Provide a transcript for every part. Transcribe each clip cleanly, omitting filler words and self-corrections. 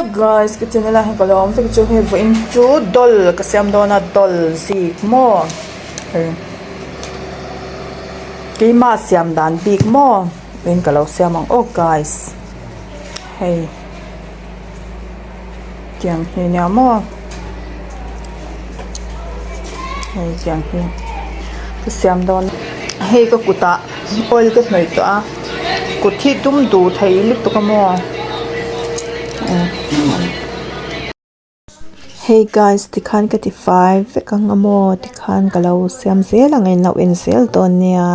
Hello guys ka channel ah hian ka lo awm vek chu hei vawiin chu doll ka siam dawn a doll zik maw keima siam dan bik maw vawiin ka lo siam ang aw guys hei tiang hi ania maw hei tiang hi ka siam dawn hei ka kutah oil ka hnawih tawh a kut hi tum duh thei lutuk a maw Hey guys tikhan ka ti fai vek ang a maw tikhan ka lo siam zel ang a in lo en zel dawn nia.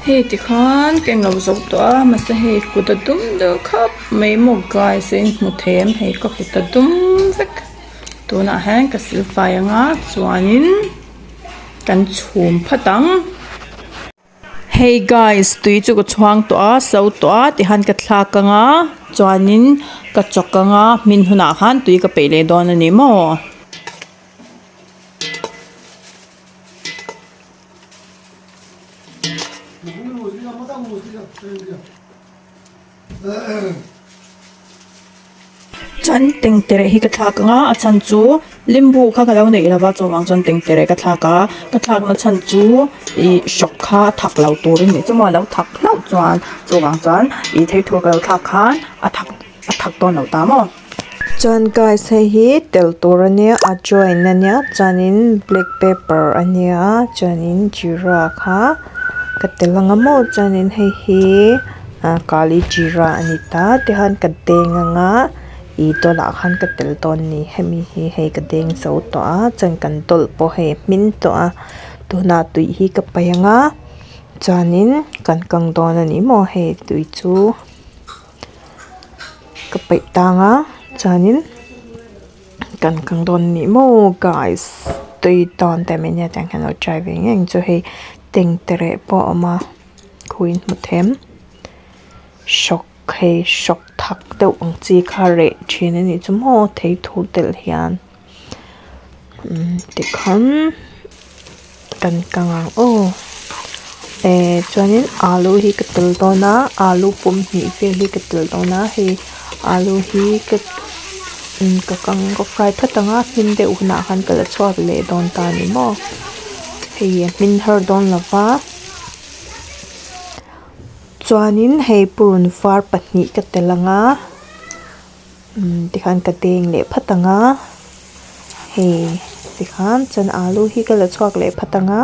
Hei tikhan ka englo zo tawh a mahse hei kut a dum deuh khap mai maw guys a inhmu thei em hei ka kut a dum vek tunah hian ka silfai anga chuanin kan chhum phat ang. Hey guys tui chu ka chhuang tawh a so tawh a tihian ka thlak anga chuanin ka chawk anga hmin hunah khan tui ka peih leh dawn a ni maw. Chuan tengtere hi ka thlak ang a a chhan chu limbu kha ka lo neih lova chuvang chuan tengtere ka thlak a ka thlak na chhan chu ih hrawk kha thak lo turin nih chu maw a lo thak hlauh chuan chuvang chuan ih thei thur ka lo thlak khan a thak a thak dawn lo ta maw. Chuan guys hei hi tel tur ania a join ania chuanin black pepper ania chuanin jeera kha ka tel anga maw chuanin hei hi ah kali jeera a ni ta tikhan ka deng anga ih tawlah khan ka tel dawn a ni hemi hi hei ka deng zo tawh a chuan kan dawlh pawh hei a hmin tawh a tunah tui hi ka paih anga chuanin kan kang dawn a ni maw hei tui chu. Ka peih tang a chuanin kan kang dawn a ni maw guys tui dawn te mai nia tiang hian lo try ve ngei ang chu hei tengtere pawh a awm a khuin hmu them hrawk hei hrawk thak deuh ang chi kha reh thin a nih chu maw thei thur telh hian umm tikhan kan kang ang aw eh chuanin alu hi ka tel dawn a alu pum hnih vel hi ka tel dawn a hei alu hi ka umm ka kang ka fry phat ang a hmin deuh hunah khan ka la chhuak leh dawn ta a ni maw hei a hmin har dawn lo va chuanin hei purun var pahnih ka tel ang a. Umm tikhan ka deng leh phat ang a hei tikhan chuan alu hi ka la chhuak leh phat ang a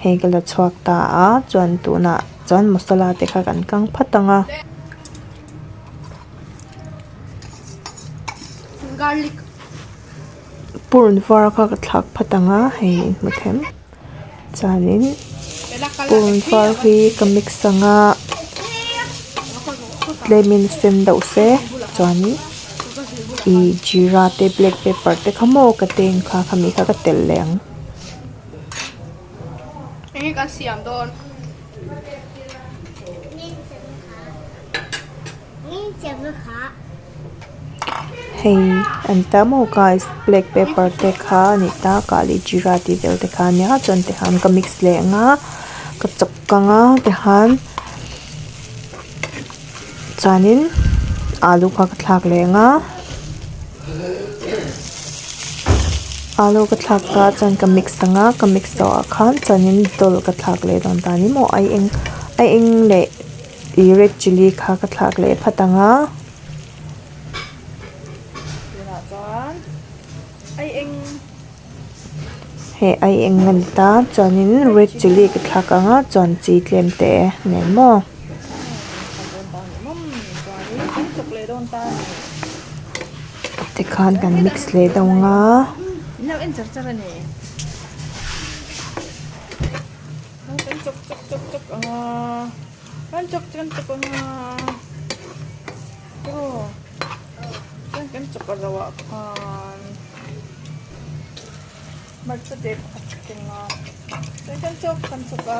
hei ka la chhuak ta a chuan tunah chuan masala te kha kan kang phat ang a. Purun var kha ka thlak phat ang a hei hmu them chuanin purun var hi ka mix ang a tlemin sen deuh se chuanin ih jeera te black pepper te kha maw ka teng kha khami kha ka telh leh ang. Hei an ta maw guys black pepper te kha a ni ta kali jeera tih vel te kha a nia chuan tikhan ka mix leh ang a ka chawk kang a tikhan chuanin alu kha ka thlak leh ang a alu ka thlak ta chuan ka mix ang a ka mix zawh ah khan chuanin dawlh ka thlak leh dawn ta a ni maw a eng a eng leh. Ih red chilli kha ka thlak leh phat ang a. Tunah chuan ai eng. Hei ai eng a ni ta chuanin red chilli ka thlak ang a chuan chi tlem te nen maw. Tikhan kan mix leh deuh ang a. Kan chawk kan chawk anga aw chuan kan chawk a zoh ah khan hmarcha dek a keng a chuan kan chawk kan chawk a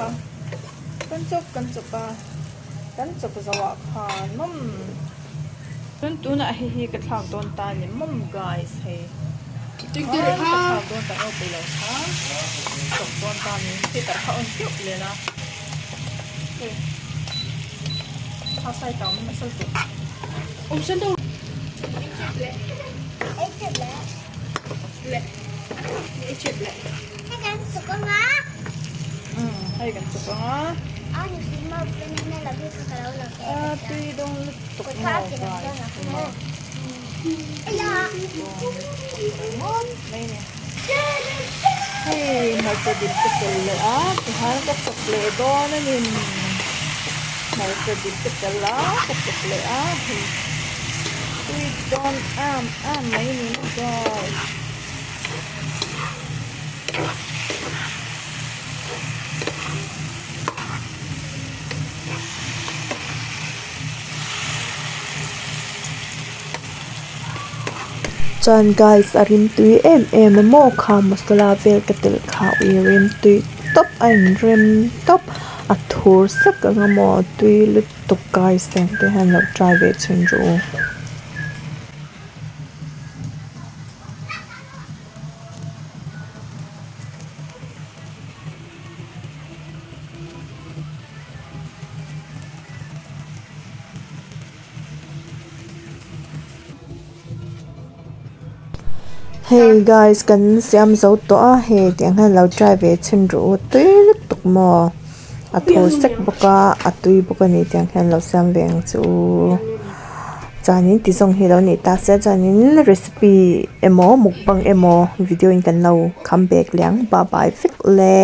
kan chawk kan chawk a kan chawk zoh ah khan mawm chuan tunah hei hi ka thlak dawn ta a ni mawm guys hei chuan ka thlak dawn ta ropui lo kha chawk dawn ta a ni heater kha on keuh leh a. Hei hmarcha dip ka tel leh a tihian ka chawp leh dawn a ni hmarcha dip ka tel a ka chawp leh a hei tui dawn em em mai a ni maw guys. Chuan guys a rim tui em em a maw kha masala vel ka telh kha ui rim tui tawp a inrem tawp a thur sek ang a maw tui lutuk guys tiang te hian lo try ve chhin rawh u. Hei guys kan siam zo tawh a hei tiang hian lo try ve chhin rawh u tui lutuk maw a thaw sek bawk a a tui bawk a ni tiang hian lo siam ve ang chu chuanin ti zawng hi lo nih ta se chuanin recipe emaw mukbang emaw video in kan lo kham bek leh ang bye bye vek le.